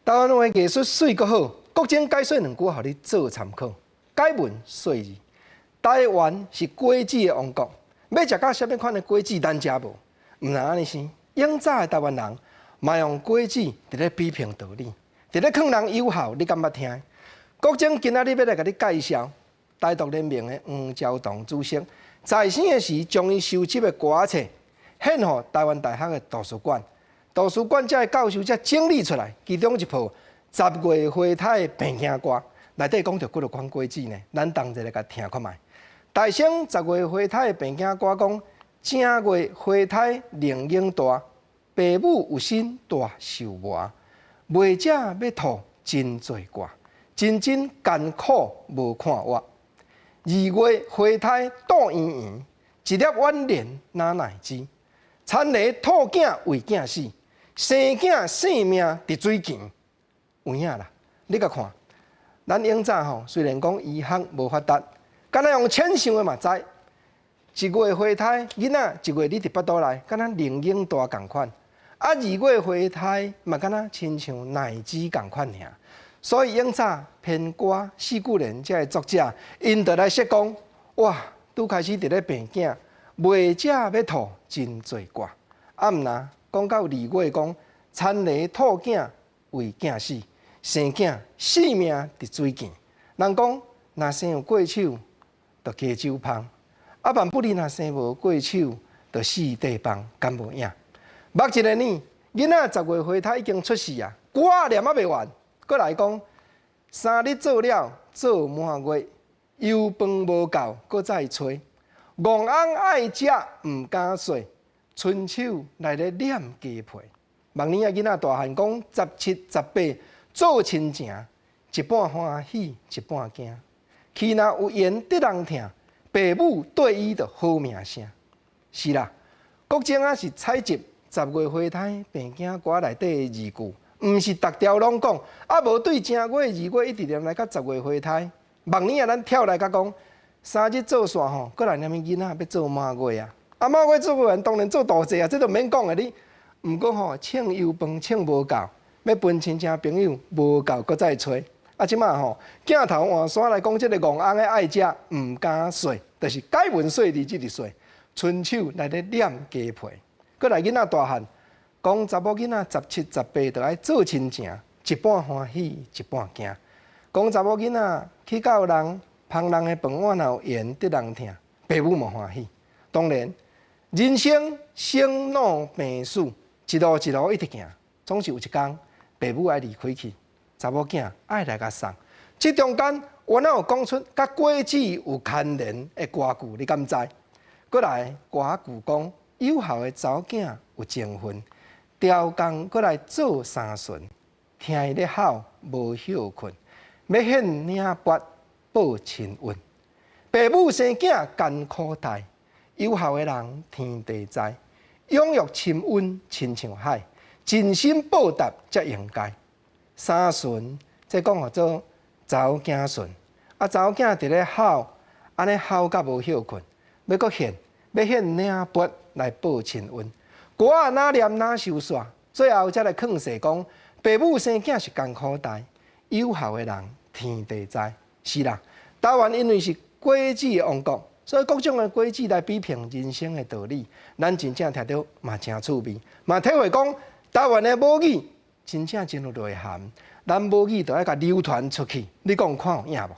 台灣話藝術媠閣好，國珍解說兩句，予你做參考。解文說字，台灣是果子的王國，欲食到啥物款的果子，咱遮無。毋但按呢生，永早的台灣人嘛用果子佇咧比評道理，佇咧勸人有孝，你敢捌聽？國珍今仔日欲來共你介紹台獨聯盟的黃昭堂主席，在生的時將伊收集的歌冊獻予台灣大學的圖書館。圖書館這个教授才整理出來，其中一部《十月花胎的病囝歌》，內底講著幾落款果子呢？咱同齊來共聽看覓。大聲十月花胎的病囝歌講：正月花胎靈嬰大，爸母有心大受磨，袂食欲吐真濟掛，真真艱苦無看活。二月花胎肚圓圓，一粒軟蓮哪奈知？田螺吐囝為囝死。生囝性命佇水墘，有影啦！你共看，咱永早吼，雖然講醫學無發達，敢若用淺想的嘛知。一月花胎，囡仔一月你佇腹肚內，敢若靈嬰大仝款；啊，二月花胎嘛，敢若親像奶子仝款爾。所以永早編歌四句聯這个作者，𪜶就來設講，哇，拄開始佇咧病囝，袂食欲吐真濟掛，啊毋若。講到二月講，田螺吐囝為囝死，生囝性命佇水墘。人講，若生有過手，就加酒芳；啊，萬不利若生無過手，就四塊放，敢無影？目一个呢，囡仔十月花胎已經出世啊，歌念猶未完，閣來講，三日做了做滿月，油飯無夠，閣再揣。戇翁愛食毋敢說。伸手來咧撿雞皮，望年仔囡仔大漢講十七十八做親情，一半歡喜一半驚。起若有緣得人疼，爸母對伊就好名聲。是啦，國珍啊是採集十月花胎病囝歌內底的字句，毋是逐條攏講。啊，無對正月二月一直念來到十月花胎，望年仔咱跳來甲講，三日做煞吼，閣來念囡仔欲做滿月啊。啊，滿月做完當然做大濟啊，這都免講的你。毋過吼，稱油飯稱無夠，欲分親戚朋友無夠，閣再揣。啊，這馬吼，鏡頭換山來講，這個戇翁的愛食毋敢說，就是解文說字這個說，伸手來咧撿雞皮。閣來囡仔大漢，講查某囡仔十七十八就愛做親情，一半歡喜一半驚。講查某囡仔去到人芳人的飯碗，若有緣得人疼，爸母嘛歡喜。當然。人生生老病死，一路一路一直行，總是有一工，爸母愛離開去，查某囝愛來共送。這中間，我哪有講出佮果子有牽連的歌句？你敢知？閣來歌句講，有孝的查某囝有情分，調工閣來做三巡，聽伊咧吼無歇睏，欲獻領鉢報親恩，爸母生囝艱苦待。有孝的人天地知，養育深恩親像海，盡心報答才應該。三巡，這講號做查某囝孫，啊查某囝佇咧吼，按呢吼甲無歇睏，欲閣獻，欲獻領鉢來報親恩。歌仔哪念哪收煞，最後才來勸世講，爸母生囝是艱苦代，有孝的人天地知。是啦，台灣因為是果子的王國。所以各種的果子來比評人生的道理，咱真正聽著嘛誠趣味，嘛體會講台灣的母語真正真有內涵。咱母語著愛共流傳出去，你講看有影無？